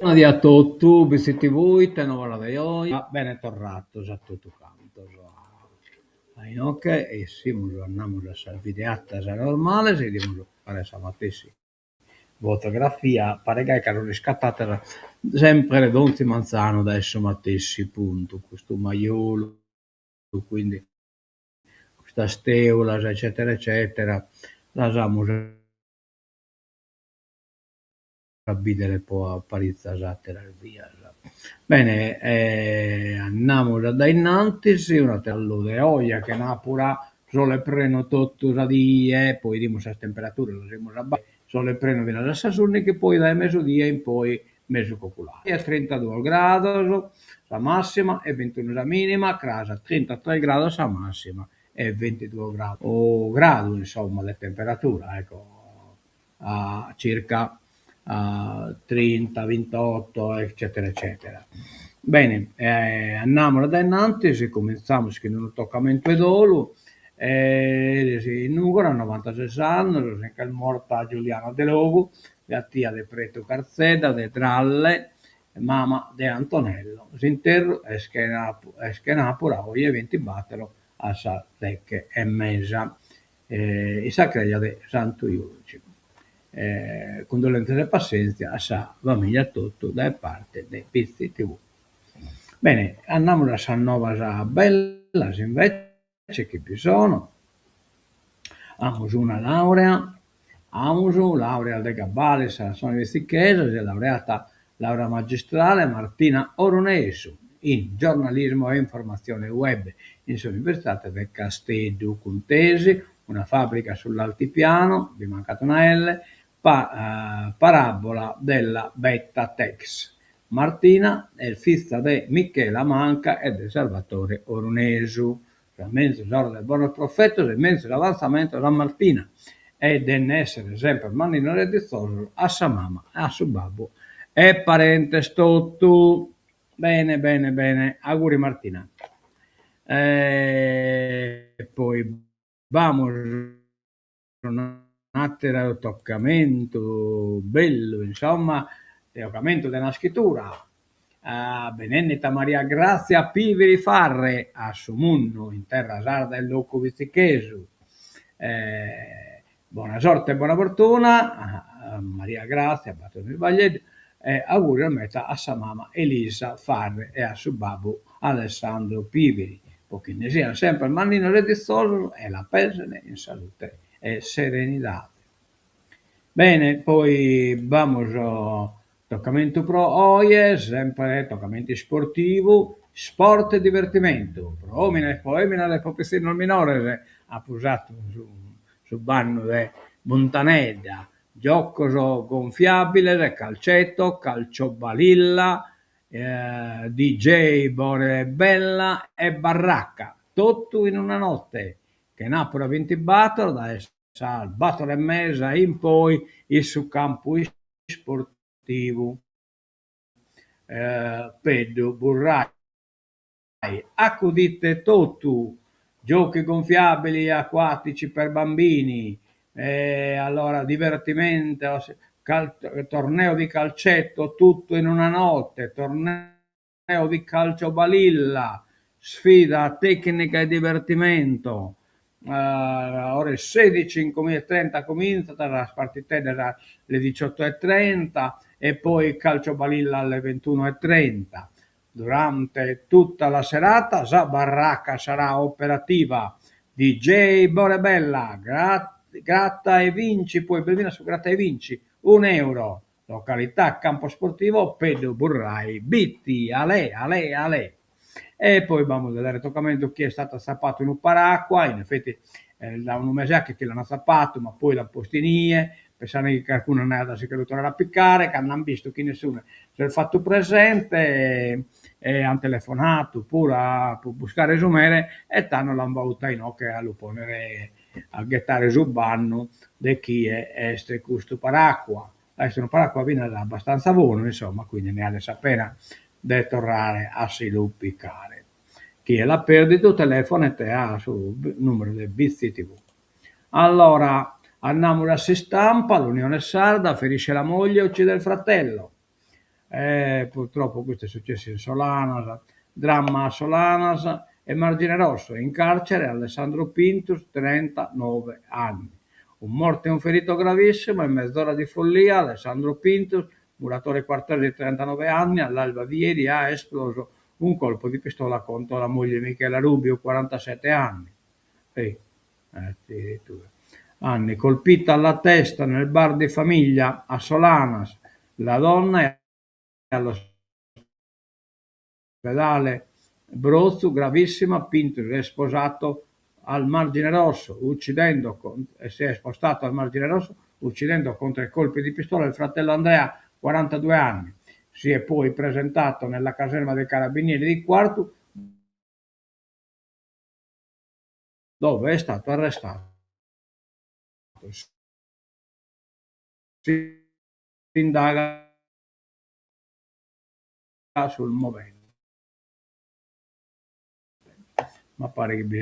Bona die a totu, BTV ite novas de oe. Bene torrados a totu cantos a inoche, essimus, andamus a sas videatas normales e 'idimus paret sa matessi fotografia, paret gai ca sun iscatadas semper donzi manzanu dae su matessi puntu, custu majolu, quindi custas teulas eccetera eccetera las amus a bìdere po paritzas àteras bias. Bene, andamus a dae innantis, un'àteru de oje, chenàpura, sole prenu totu sa die, poi 'idimus sas temperaturas, las 'idimus a sole prenu finas a sas ùndighi, poi dae mesudie in poi mesu coculadu. E trintaduos grados sa massima e bintunu sa minima, cras trintatres grados sa massima e bintiduos grados, o gradu insomma de temperatura, ecco, a circa trinta, bintotto eccetera eccetera. Bene, andamus a dae innantis, cumintzamus chin unu tocamentu 'e dolu, eris in Nùgoro a novantases annos si nch'est morta Giuliana Delogu, jatia de Pretu Carzedda de Dralle, mama de Antonello. S'interru est chenàpura oje bintibattero a sas deche e mesa in sa creja de Santu Jurgi. Cundolèntzias e passèntzia a sa famìlia totu dae parte de Bitzi TV. Bene, andamus a sas novas bellas invece chi bi sono. Amus una laurea, amus laurea de gabbale in sa Nazione Bitzichesa, si est laureata laurea magistrale Martina Orunesu in giornalismo e informazione web in s'Universidade de Casteddu cun tesi Una fabbrica sull'altipiano, bi mancat una L, parabola della Beta Tex. Martina est fiza de Michela Manca e de Salvatore Orunesu. Sas menzus oras de bonos profetos e menzus avantzamentos a Martina e de nd'èssere semper manninos e ditzosos a sa mama, a su babbu e parentes totu. Bene bene bene, auguri Martina. E poi b'amus un'àteru tocamentu bellu, insomma, tocamentu de naschitura, benènnida Maria Grazia Pibiri Farre a su mundu in terra sarda e locu bitzichesu. Bona sorte e bona fortuna a Maria Grazia, b'at unu isbaglieddu, e augurios meta a sa mama Elisa Farre e a su babbu Alessandro Pibiri, po chi nde sian semper manninos e ditzosos e la pesen in salute e serenidade. Bene, poi b'amus Tocamentu pro oje, semper tocamentu isportivu, sport e divertimentu, pro omines, pro eminas e pro pitzinnos minores, apo usatu su bannu de Muntanedda, giocos gonfiabiles, calcetto, calciobalilla, DJ Bore Bella e Barraca, totu in una notte, chenàpura bintibator dae sas bator e mesa in poi in su campu isportivu Peddu Burrai. Accudite totu, giochi gonfiabili acquatici per bambini, allora divertimento, torneo di calcetto tutto in una notte, torneo di calcio balilla, sfida tecnica e divertimento, ore sedici e trenta comintzat, sas partiteddas alle diciotto e trenta e poi calcio balilla alle ventuno e trenta. Durante tutta la serata sa barraca sarà operativa, DJ Bore Bella, gratta e vinci, poi b'est su gratta e vinci, un'euro, Località campo sportivo Peddu Burrai Bitti, alè alè alè. E poi b'amus de dare tocamentu chi est istatu atzapatu unu paracua, in effetti dae unu mese a chi l'an atzapatu, ma poi l'an postu inie, pensande chi carcunu andaiat a si che lu torrare a picare, cando an bistu chi nessunu s'est fatu presente e an telefonatu puru a pro buscare su mere e tando l'an bautu a inoche a lu ponnere a ghetare su bannu de chie est custu paracua. Est unu paracua finas abbastanza bonu, insomma, quindi nde 'alet sa pena de torrare a si lu picare. Chie l'at perdidu telefonet a su numeru de Bitzi TV. Allora, andamus a s'istampa, l'Unione Sarda ferisce la moglie e uccide il fratello. Eh purtroppo custu est sucessu in Solanas, dramma a Solanas e Margine Rosso, in carcere Alessandro Pintus, trentanove anni. Un morto e un ferito gravissimo in mezz'ora di follia Alessandro Pintus, muratore quartese di 39 anni, all'alba di ieri ha esploso un colpo di pistola contro la moglie Michela Rubio, 47 anni. Ehi, addirittura. Anni, colpita alla testa nel bar di famiglia a Solanas. La donna è all'ospedale Brotzu, gravissima, Pintus è sposato al Margine Rosso, uccidendo con, si è spostato al Margine Rosso, uccidendo con tre colpi di pistola il fratello Andrea, 42 anni. Si è poi presentato nella caserma dei carabinieri di Quartu, dove è stato arrestato. Si indaga sul movente. Ma pare chi bi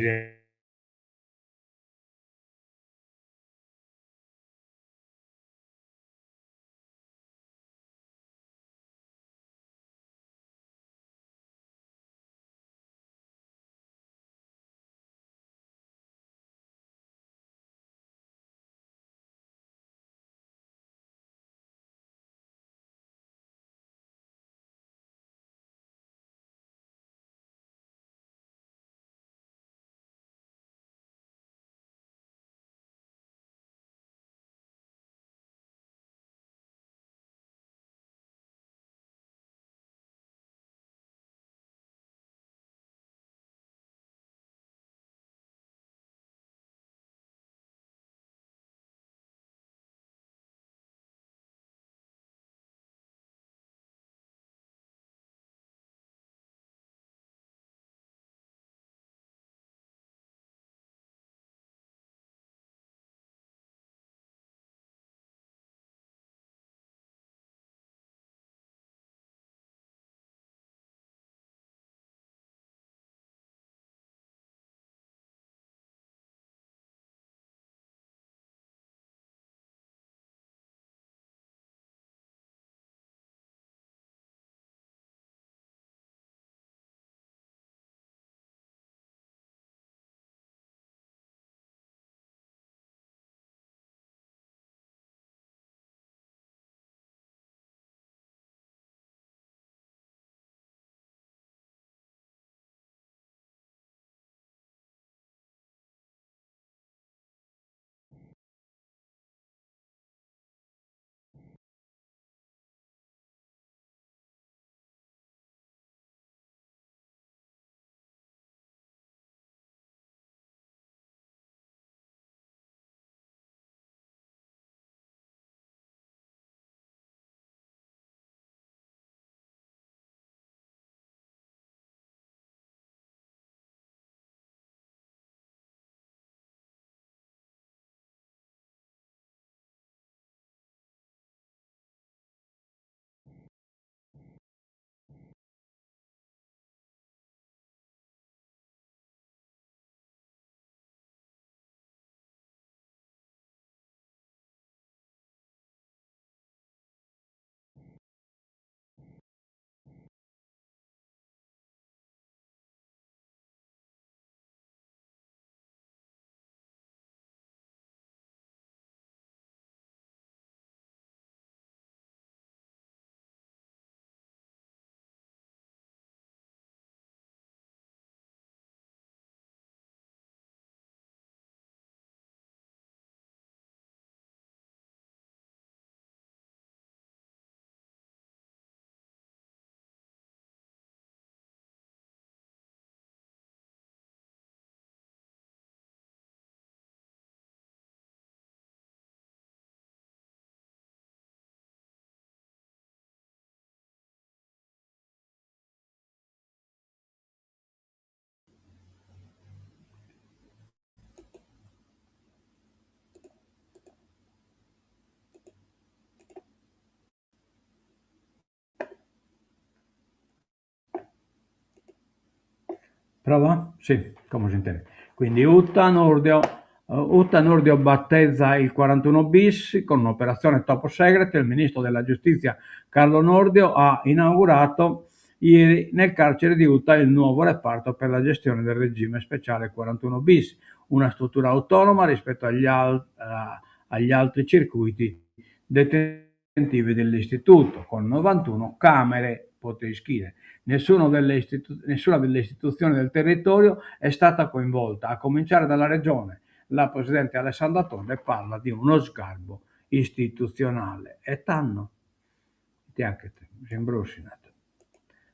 Prova? Sì, como s'intendet. Quindi 'Uta Nordio. Uta Nordio battezza il 41 bis con un'operazione top secret. Il ministro della giustizia Carlo Nordio ha inaugurato ieri nel carcere di Uta il nuovo reparto per la gestione del regime speciale 41 bis, una struttura autonoma rispetto agli, al agli altri circuiti detentivi dell'istituto, con 91 camere, potete ischire. Nessuno delle istitu- nessuna delle istituzioni del territorio è stata coinvolta, a cominciare dalla regione. La presidente Alessandra Todde parla di uno sgarbo istituzionale. E tando, ite 'achet, s'imbrossinat.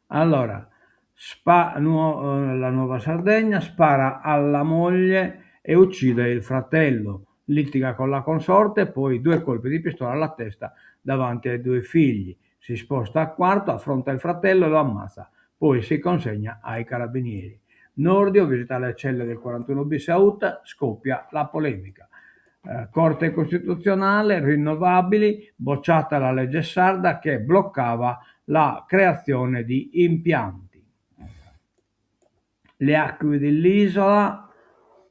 Allora, spa, nuo, la Nuova Sardegna spara alla moglie e uccide il fratello. Litiga con la consorte, poi due colpi di pistola alla testa davanti ai due figli. Si sposta a Quarto, affronta il fratello e lo ammazza. Poi si consegna ai carabinieri. Nordio visita le celle del 41 bis a Uta, scoppia la polemica. Eh, Corte Costituzionale, rinnovabili, bocciata la legge sarda che bloccava la creazione di impianti. Le acque dell'isola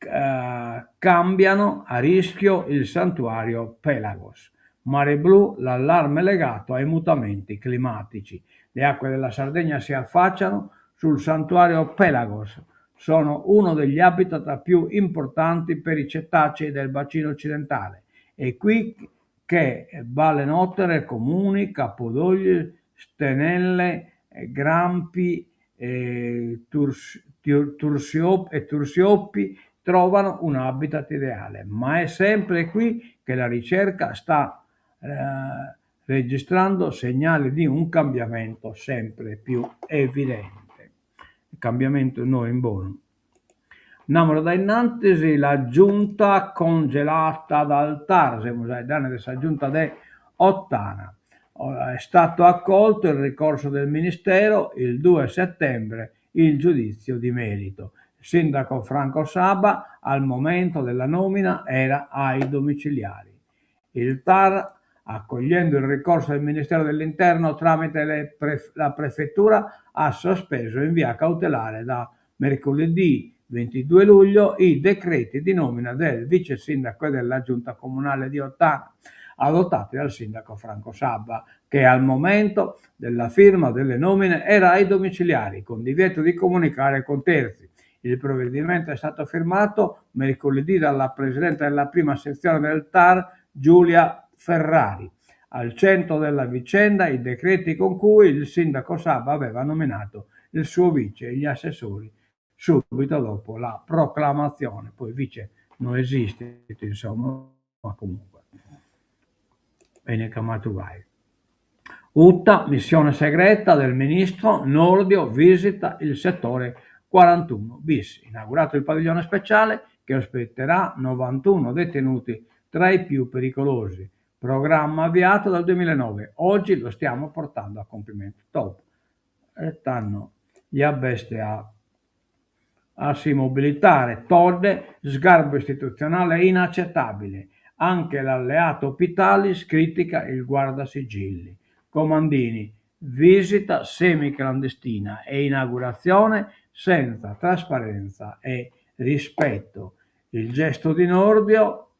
eh, cambiano a rischio il santuario Pelagos. Mare blu, l'allarme legato ai mutamenti climatici. Le acque della Sardegna si affacciano sul santuario Pelagos. Sono uno degli habitat più importanti per i cetacei del bacino occidentale. È qui che balenottere comuni, capodogli, stenelle, grampi eh, turs, tursiop, e tursiopi trovano un habitat ideale. Ma è sempre qui che la ricerca sta eh, registrando segnali di un cambiamento sempre più evidente. Cambiamento no in bonu. Andamus dae innantis la giunta congelata dal TAR, semus faeddende de sa giunta de Ottana. È stato accolto il ricorso del Ministero il 2 settembre il giudizio di merito. Il sindaco Franco Saba al momento della nomina era ai domiciliari. Il TAR, accogliendo il ricorso del Ministero dell'Interno tramite pref- la prefettura, ha sospeso in via cautelare da mercoledì 22 luglio i decreti di nomina del vice sindaco e della giunta comunale di Ottana, adottati dal sindaco Franco Saba, che al momento della firma delle nomine era ai domiciliari, con divieto di comunicare con terzi. Il provvedimento è stato firmato mercoledì dalla presidente della prima sezione del TAR, Giulia Ferrari. Al centro della vicenda i decreti con cui il sindaco Saba aveva nominato il suo vice e gli assessori subito dopo la proclamazione. Poi vice non esiste, insomma, ma comunque. Bene chiamato vai. Uta, missione segreta del ministro Nordio visita il settore 41 bis. Inaugurato il padiglione speciale che ospiterà 91 detenuti tra i più pericolosi. Programma avviato dal 2009. Oggi lo stiamo portando a compimento. Top. E tando ja b'est a, a si mobilitare. Todde, sgarbo istituzionale inaccettabile. Anche l'alleato Pittalis critica il guardasigilli. Comandini, visita semiclandestina e inaugurazione senza trasparenza e rispetto. Il gesto di Nordio,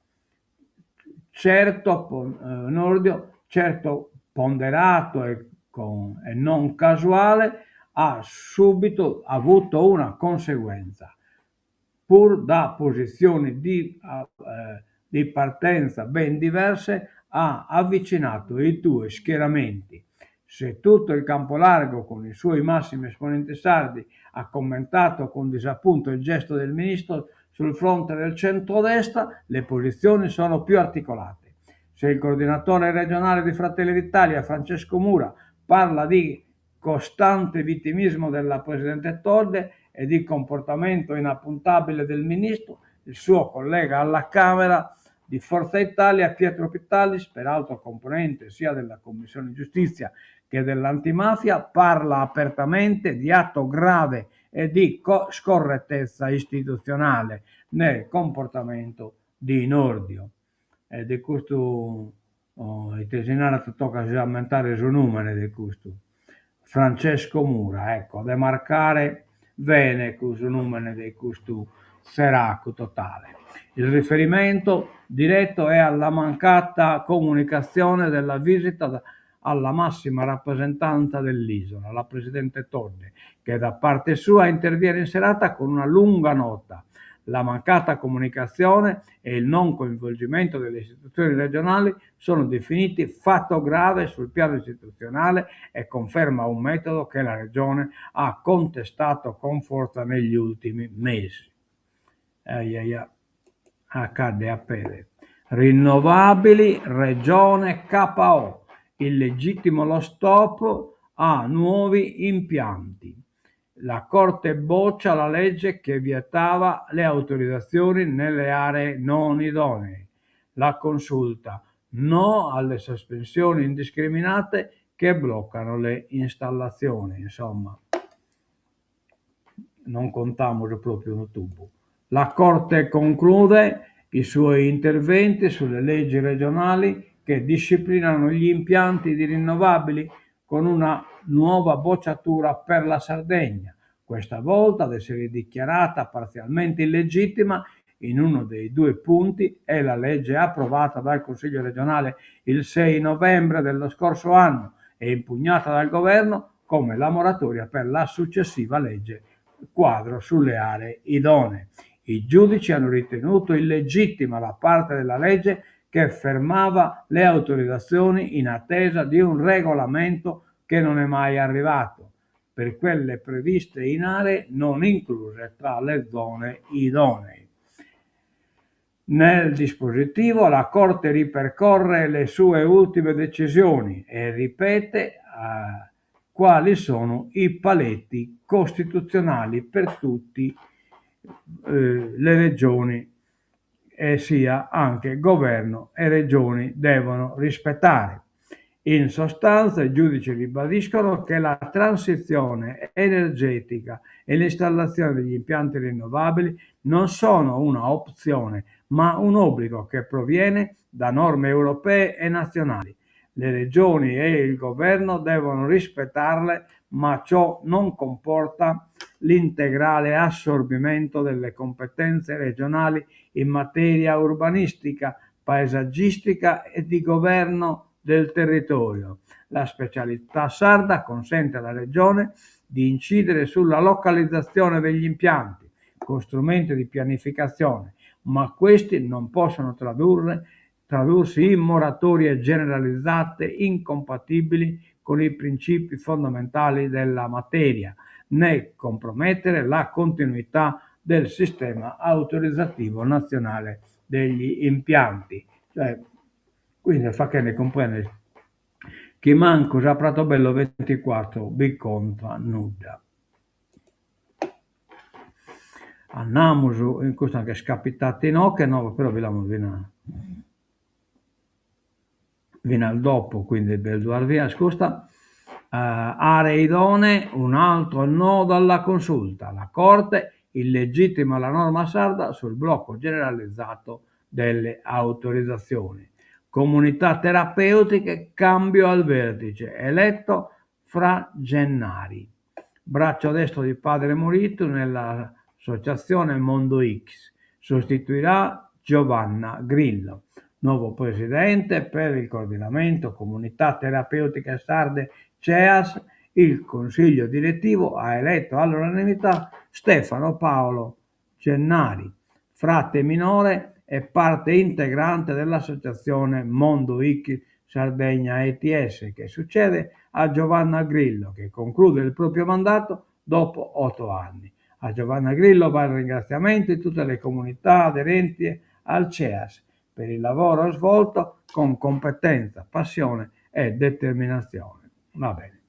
certo, eh, Nordio, certo ponderato e, con, e non casuale, ha subito avuto una conseguenza. Pur da posizioni di, eh, di partenza ben diverse, ha avvicinato i due schieramenti. Se tutto il campo largo, con i suoi massimi esponenti sardi, ha commentato con disappunto il gesto del ministro, sul fronte del centrodestra le posizioni sono più articolate. Se il coordinatore regionale di Fratelli d'Italia, Francesco Mura, parla di costante vittimismo della Presidente Todde e di comportamento inappuntabile del ministro, il suo collega alla Camera di Forza Italia, Pietro Pittalis, peraltro componente sia della Commissione Giustizia che dell'antimafia, parla apertamente di atto grave e di scorrettezza istituzionale nel comportamento di Nordio. E de custu, oh, ite si narat, tocat a si ammentare su nùmene de custu. Francesco Mura, ecco, de marcare bene custu nùmene de custu. tzeracu totale. Il riferimento diretto è alla mancata comunicazione della visita alla massima rappresentanza dell'isola, la presidente Todde, che da parte sua interviene in serata con una lunga nota. La mancata comunicazione e il non coinvolgimento delle istituzioni regionali sono definiti fatto grave sul piano istituzionale e conferma un metodo che la Regione ha contestato con forza negli ultimi mesi. Ahi a caddu e a pede. Rinnovabili, Regione KO. Illegittimo lo stop a nuovi impianti. La Corte boccia la legge che vietava le autorizzazioni nelle aree non idonee. La consulta. No alle sospensioni indiscriminate che bloccano le installazioni. Insomma, non contamus pròpiu unu tubu. La Corte conclude i suoi interventi sulle leggi regionali che disciplinano gli impianti di rinnovabili con una nuova bocciatura per la Sardegna, questa volta ad essere dichiarata parzialmente illegittima in uno dei due punti è la legge approvata dal Consiglio regionale il 6 novembre dello scorso anno e impugnata dal governo come la moratoria per la successiva legge quadro sulle aree idonee. I giudici hanno ritenuto illegittima la parte della legge che fermava le autorizzazioni in attesa di un regolamento che non è mai arrivato, per quelle previste in aree non incluse tra le zone idonee. Nel dispositivo la Corte ripercorre le sue ultime decisioni e ripete eh, quali sono i paletti costituzionali per tutte eh, le regioni e sia anche governo e regioni devono rispettare. In sostanza i giudici ribadiscono che la transizione energetica e l'installazione degli impianti rinnovabili non sono una opzione, ma un obbligo che proviene da norme europee e nazionali. Le regioni e il governo devono rispettarle, ma ciò non comporta l'integrale assorbimento delle competenze regionali in materia urbanistica, paesaggistica e di governo del territorio. La specialità sarda consente alla Regione di incidere sulla localizzazione degli impianti con strumenti di pianificazione, ma questi non possono tradurre, tradursi in moratorie generalizzate incompatibili con i principi fondamentali della materia, né compromettere la continuità del sistema autorizzativo nazionale degli impianti. Cioè, quindi faghende cumprendere chi mancu sa Pratobello 24 bi contat nudda. Andamus, in custa nch'est capitata inoghe, no, però bi l'amus finas finas dopo, quindi b'est duas vias custa. Uh, aree idonee, un altro no dalla consulta. La Corte illegittima la norma sarda sul blocco generalizzato delle autorizzazioni. Comunità terapeutiche, cambio al vertice, eletto fra Gennari. Braccio destro di padre Moritu nell'associazione Mondo X. Sostituirà Giovanna Grillo. Nuovo presidente per il coordinamento Comunità Terapeutiche Sarde CEAS, il consiglio direttivo ha eletto all'unanimità Stefano Paolo Gennari, frate minore e parte integrante dell'associazione Mondo X Sardegna ETS, che succede a Giovanna Grillo, che conclude il proprio mandato dopo otto anni. A Giovanna Grillo va il ringraziamento di tutte le comunità aderenti al CEAS per il lavoro svolto con competenza, passione e determinazione. Va bene.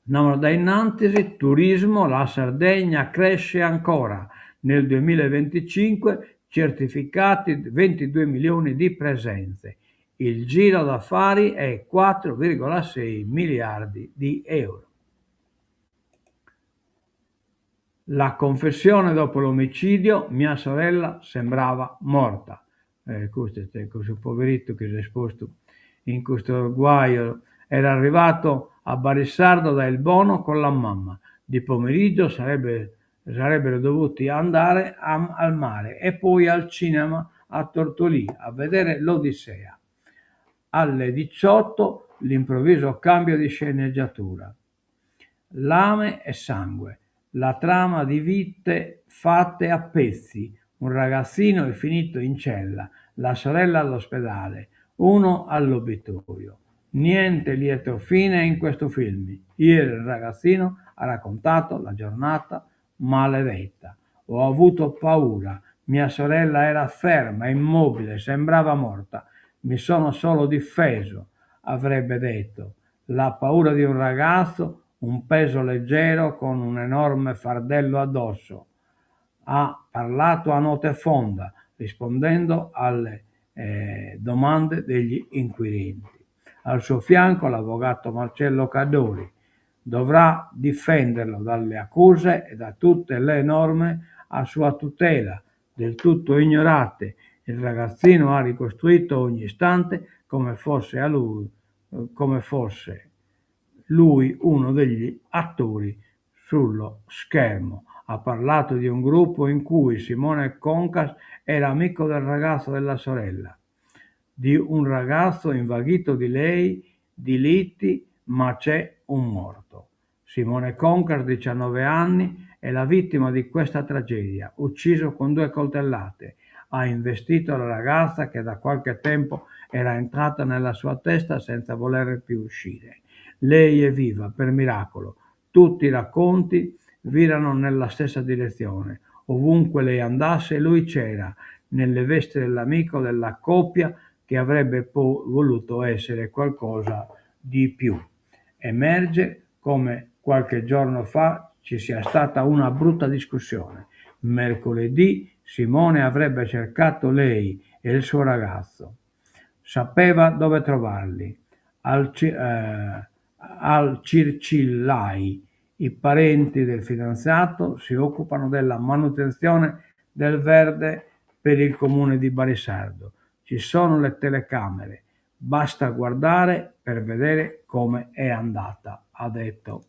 Andiamo da innanzi, turismo, la Sardegna cresce ancora. Nel 2025 certificati 22 milioni di presenze. Il giro d'affari è 4,6 miliardi di euro. La confessione dopo l'omicidio, mia sorella sembrava morta. Eh, questo è questo poveretto che si è esposto in questo guaio. Era arrivato a Barisardo da Ilbono con la mamma. Di pomeriggio sarebbe Sarebbero dovuti andare al mare e poi al cinema a Tortolì a vedere l'Odissea. Alle 18 l'improvviso cambio di sceneggiatura. Lame e sangue, la trama di vite fatte a pezzi. Un ragazzino è finito in cella, la sorella all'ospedale, uno all'obitorio. Niente lieto fine in questo film. Ieri il ragazzino ha raccontato la giornata maledetta. Ho avuto paura, mia sorella era ferma, immobile, sembrava morta. Mi sono solo difeso, avrebbe detto. La paura di un ragazzo, un peso leggero con un enorme fardello addosso. Ha parlato a notte fonda, rispondendo alle domande degli inquirenti. Al suo fianco l'avvocato Marcello Caddori dovrà difenderlo dalle accuse e da tutte le norme a sua tutela, del tutto ignorate. Il ragazzino ha ricostruito ogni istante come fosse, a lui, come fosse lui uno degli attori sullo schermo. Ha parlato di un gruppo in cui Simone Concas era amico del ragazzo della sorella, di un ragazzo invaghito di lei, di liti, ma c'è un morto. Simone Concas, 19 anni, è la vittima di questa tragedia, ucciso con due coltellate. Ha investito la ragazza che da qualche tempo era entrata nella sua testa senza voler più uscire. Lei è viva, per miracolo. Tutti i racconti virano nella stessa direzione. Ovunque lei andasse, lui c'era, nelle vesti dell'amico della coppia che avrebbe voluto essere qualcosa di più. Emerge come qualche giorno fa ci sia stata una brutta discussione. Mercoledì Simone avrebbe cercato lei e il suo ragazzo. Sapeva dove trovarli. Al, al Circillai i parenti del fidanzato si occupano della manutenzione del verde per il comune di Barisardo. Ci sono le telecamere, basta guardare per vedere come è andata, ha detto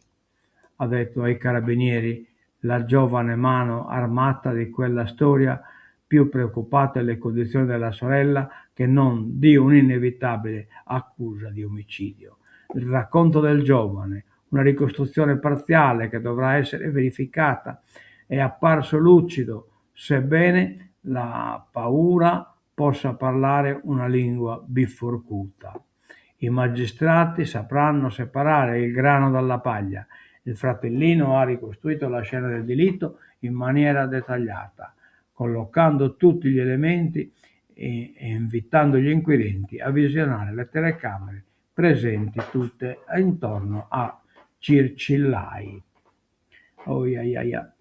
ai carabinieri la giovane mano armata di quella storia, più preoccupata delle condizioni della sorella che non di un'inevitabile accusa di omicidio. Il racconto del giovane, una ricostruzione parziale che dovrà essere verificata, è apparso lucido, sebbene la paura possa parlare una lingua biforcuta. I magistrati sapranno separare il grano dalla paglia. Il fratellino ha ricostruito la scena del delitto in maniera dettagliata, collocando tutti gli elementi e invitando gli inquirenti a visionare le telecamere presenti tutte intorno a Circillai. Oh, ia, ia, ia.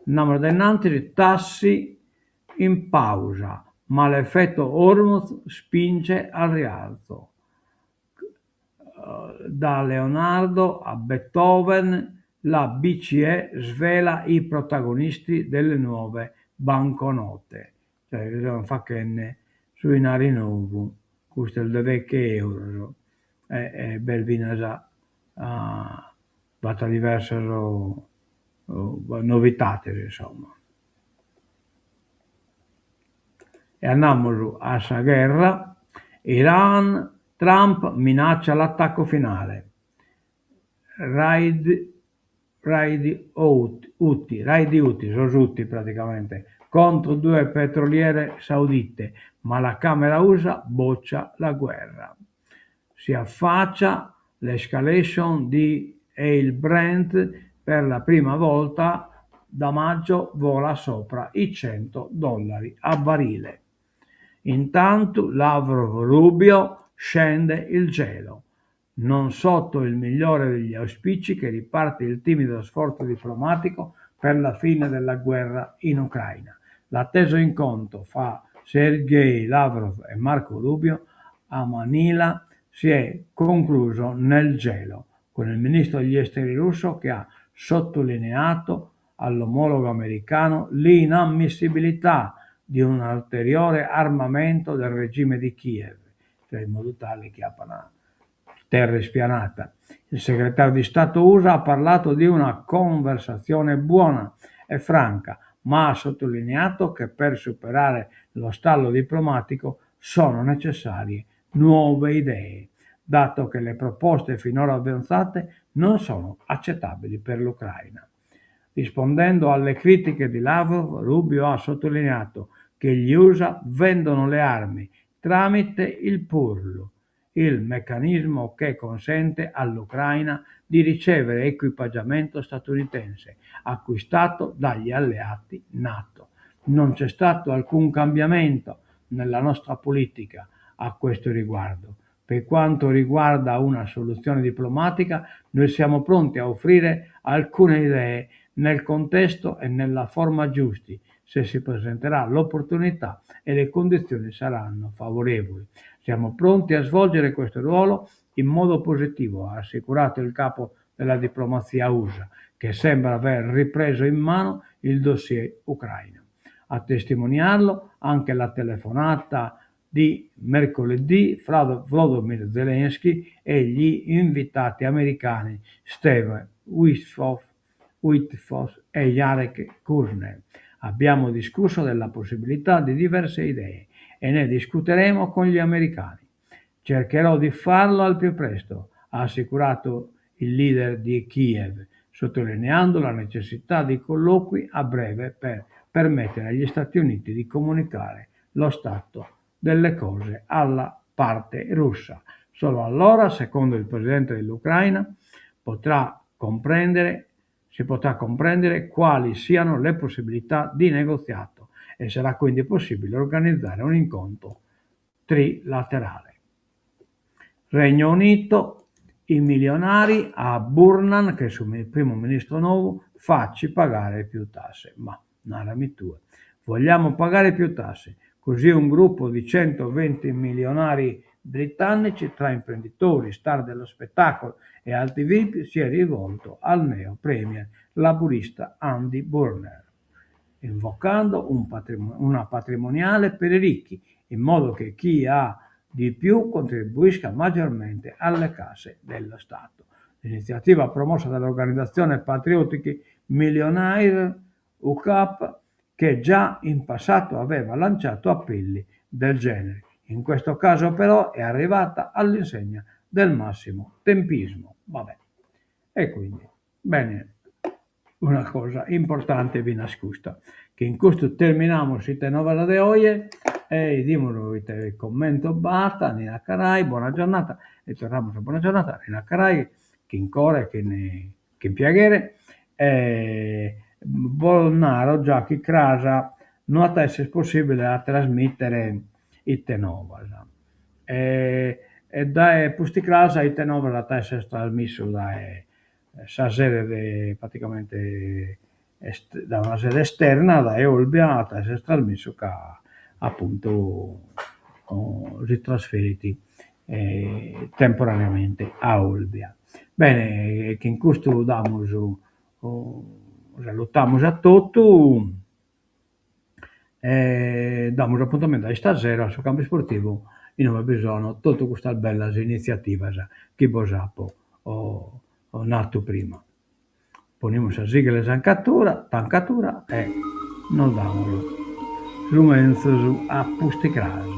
Andiamo avanti, tassi in pausa, ma l'effetto Hormuz spinge al rialzo. Da Leonardo a Beethoven, la BCE svela i protagonisti delle nuove banconote. Cioè, fachende su 'inari nou, custu est de deghe euros, e b'est finas b'at diversas novidades insomma. E andamus a sa gherra, Iran, Trump minaccia l'attacco finale. Raid, raid Houthi, raid Houthi, sos Houthi praticamente, contro due petroliere saudite, ma la Camera USA boccia la guerra. Si affaccia l'escalation di e il Brent per la prima volta da maggio vola sopra i 100 dollari a barile. Intanto Lavrov Rubio scende il gelo. Non sotto il migliore degli auspici che riparte il timido sforzo diplomatico per la fine della guerra in Ucraina. L'atteso incontro fra Sergei Lavrov e Marco Rubio a Manila si è concluso nel gelo, con il ministro degli esteri russo che ha sottolineato all'omologo americano l'inammissibilità di un ulteriore armamento del regime di Kiev, cioè in modo tale che abbiano Terra ispianata. Il segretario di Stato Usa ha parlato di una conversazione buona e franca, ma ha sottolineato che per superare lo stallo diplomatico sono necessarie nuove idee, dato che le proposte finora avanzate non sono accettabili per l'Ucraina. Rispondendo alle critiche di Lavrov, Rubio ha sottolineato che gli USA vendono le armi tramite il PURL, il meccanismo che consente all'Ucraina di ricevere equipaggiamento statunitense acquistato dagli alleati NATO. Non c'è stato alcun cambiamento nella nostra politica a questo riguardo. Per quanto riguarda una soluzione diplomatica, noi siamo pronti a offrire alcune idee nel contesto e nella forma giusti, se si presenterà l'opportunità e le condizioni saranno favorevoli. Siamo pronti a svolgere questo ruolo in modo positivo, ha assicurato il capo della diplomazia USA, che sembra aver ripreso in mano il dossier ucraino. A testimoniarlo anche la telefonata di mercoledì fra Volodymyr Zelensky e gli invitati americani Steve Witkoff e Jared Kushner. Abbiamo discusso della possibilità di diverse idee e ne discuteremo con gli americani. Cercherò di farlo al più presto, ha assicurato il leader di Kiev, sottolineando la necessità di colloqui a breve per permettere agli Stati Uniti di comunicare lo stato delle cose alla parte russa. Solo allora, secondo il presidente dell'Ucraina, potrà comprendere, si potrà comprendere quali siano le possibilità di negoziato e sarà quindi possibile organizzare un incontro trilaterale. Regno Unito, i milionari a Burnham, che è il primo ministro nuovo, facci pagare più tasse. Ma, narami tue. Vogliamo pagare più tasse. Così un gruppo di 120 milionari britannici, tra imprenditori, star dello spettacolo e altri VIP, si è rivolto al neo premier laburista Andy Burnham, invocando un patrimonio, una patrimoniale per i ricchi, in modo che chi ha di più contribuisca maggiormente alle casse dello Stato. L'iniziativa promossa dall'organizzazione Patriotic Millionaire UK, che già in passato aveva lanciato appelli del genere. In questo caso però è arrivata all'insegna del massimo tempismo. Vabbè. E quindi, bene, una cosa importante vi nascosta, che in questo terminamos ite novas de oje e 'idimus ite commento b'at, Nina Carai, buona giornata e torramus a buona giornata Nina Carai chin coro e chin chin piaghere e bos naro già chi cras no at a esser possibile a trasmittere ite novas e e dae pusticras ite novas at a esser trasmissu dae sa sede de praticamente dae una sede esterna, dae Olbia at a esser trasmissu ca appuntu si trasferit temporaneamente a Olbia. Bene, chin custu damus salutamus a totu e damus apuntamentu a istasero a su campu isportivu inue bi sono totu custas bellas initziativas chi bos apo nadu prima. Ponimus sa sigla 'e s'ancatura, tancatura e nos damus su menzus a pusticras.